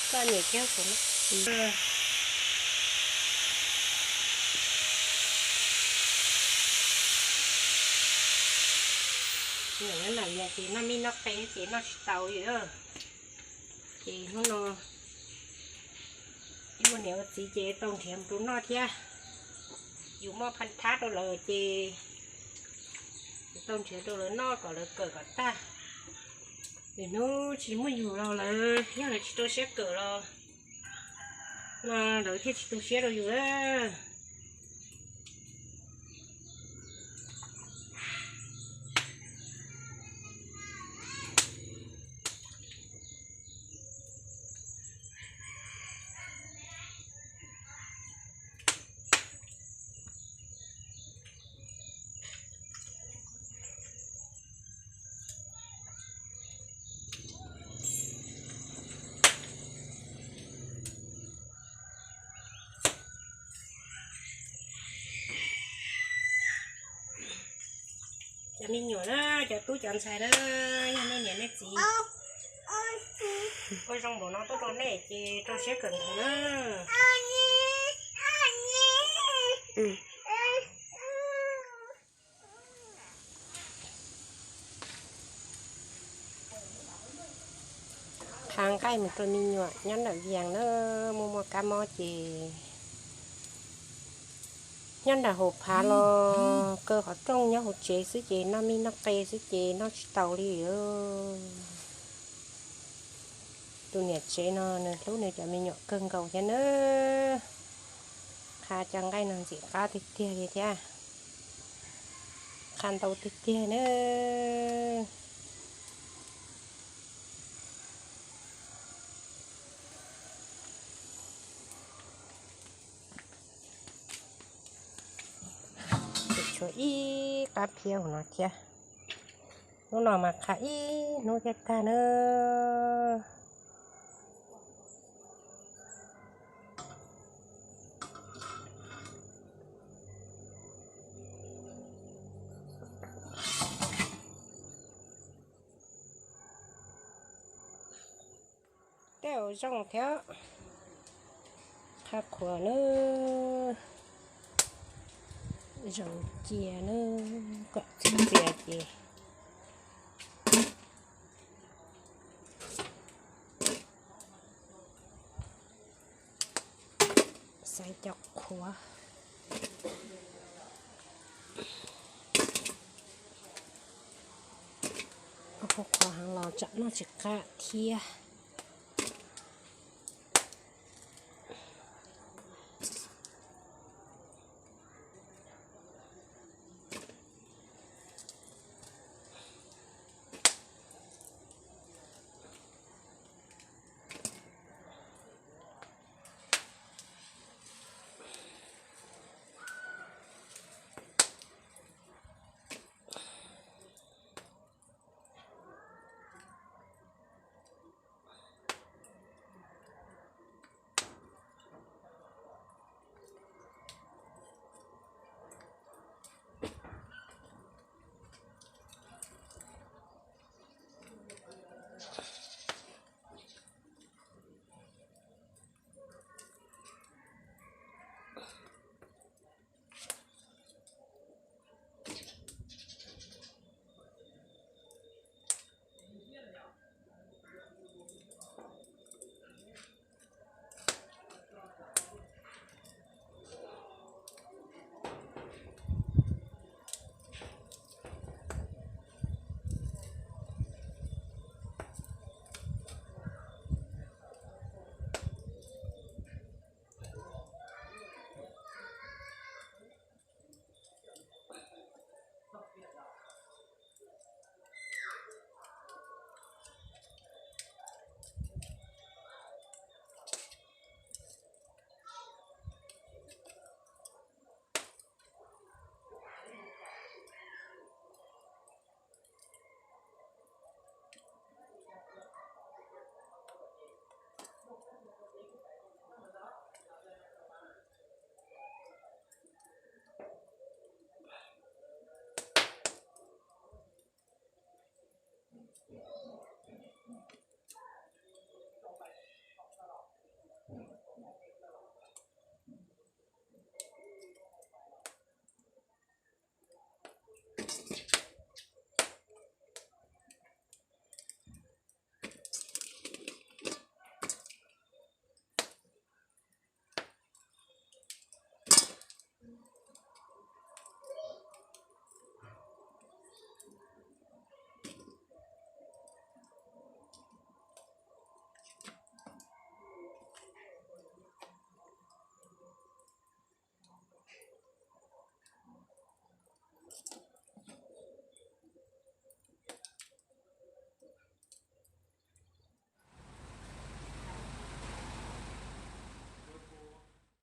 Koj niam thiab kuv no. Ces noj me noj qe ces noj tsis tau li. Ces hnub no ua niam ua txiv ces tau nrhiav mus rau noj thiab. Yus muaj phaj thab rau lawv ces yus tau nrhiav rau lawv noj kom lawv kawm kom tag. Lwm hnub tsis muaj yus los lawv, yog lawv tsis rau siab kawm los no lawv thiaj tsis tu siab rau yus lawm. Cov me nyuam na, cov tub cov ntxhais na, yog nej niam nej txiv ua zoo npaum no tuaj rau nej ces rau siab kawm ntawv na. Qha nqaij mus rau me nyuam nyob nram Vias na, muaj muaj kab mob ces nyob nram hauv phav los kaw qhov rooj nyob hauv tsev xwb ces noj mij noj qe xwb ces noj tsis tau li. Tus niam tsev no nws hlub nws cov me nyuam kawg nkaus thiab na. Qha cov nqaij no ntxim qab tiag tiag li thiab. Qha ntau tiag tiag na. Tshuav ib qab phiab hauv no thiab. Lub no mas qha ib hnub thiaj tag na. Tej zaum zoo thiab. Qha qhuav na, zaum cia na, kom txias txias ces xaiv cov qhuav. Qhuav heev los tsam noj tsis qab thiab.